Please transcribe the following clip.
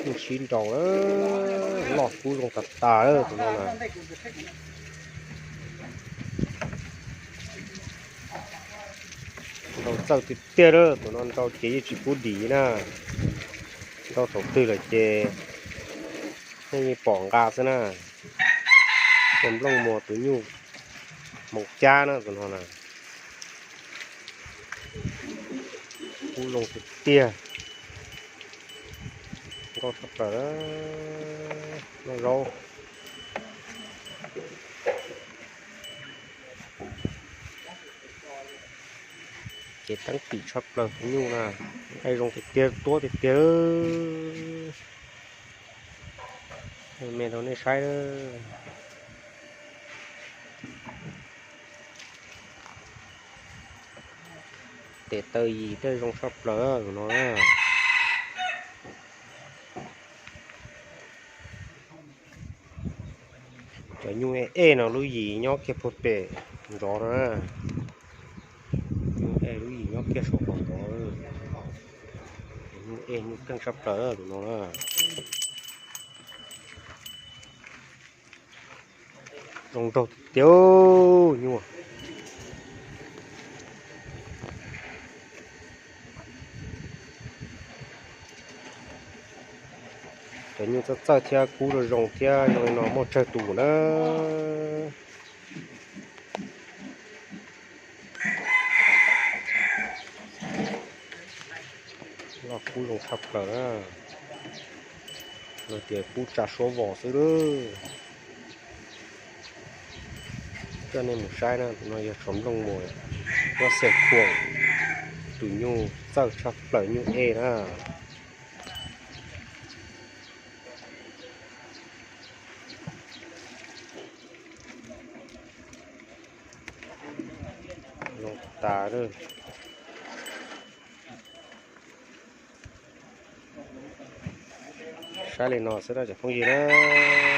Yeej sib nraus lawm, loj kub zoo tas tas lawm tus no na. Nraus txawj tiag tiag lawm, tus no nraus ces yeej tsis pub dim na. Nraus thaum twg lawm ces yeej pom nqa xwb na. Tus nplooj muag tus nyuj hmoov cab na tus no na. Kub zoo tiag tiag. Nkauj tshaj plaws, noj zaub. Ces teeb tim tshaj plaws tus nyuj na, ej zoo tiag tiag, tuab tiag tiag. Me rau nej saib. Tes taw yim tej zoo tshaj plaws no. Cov nyuj ej no lub yim nyob kiag puag pem nrov no na. Nyuj ej lub yim nyob kiag saum qhov nrov. Nyuj ej nyuj keej tshaj plaws tus no na. Zoo nraug tiag tiag nyuj. Cov nyuj txawj txawj thiab kub zoo zoo thiab zoo li no muaj tsawg tus na. Loj kub zoo tshaj plaws na. Luag tias kub tsa suab vos xwb lawm. Coj nej mus saib na, tus no yog tsov nplooj muag, nyob xeem Khuam, tus nyuj txawj tshaj plaws nyuj ej na. Zoo tas. Saib li no xwb na cov phooj ywg na.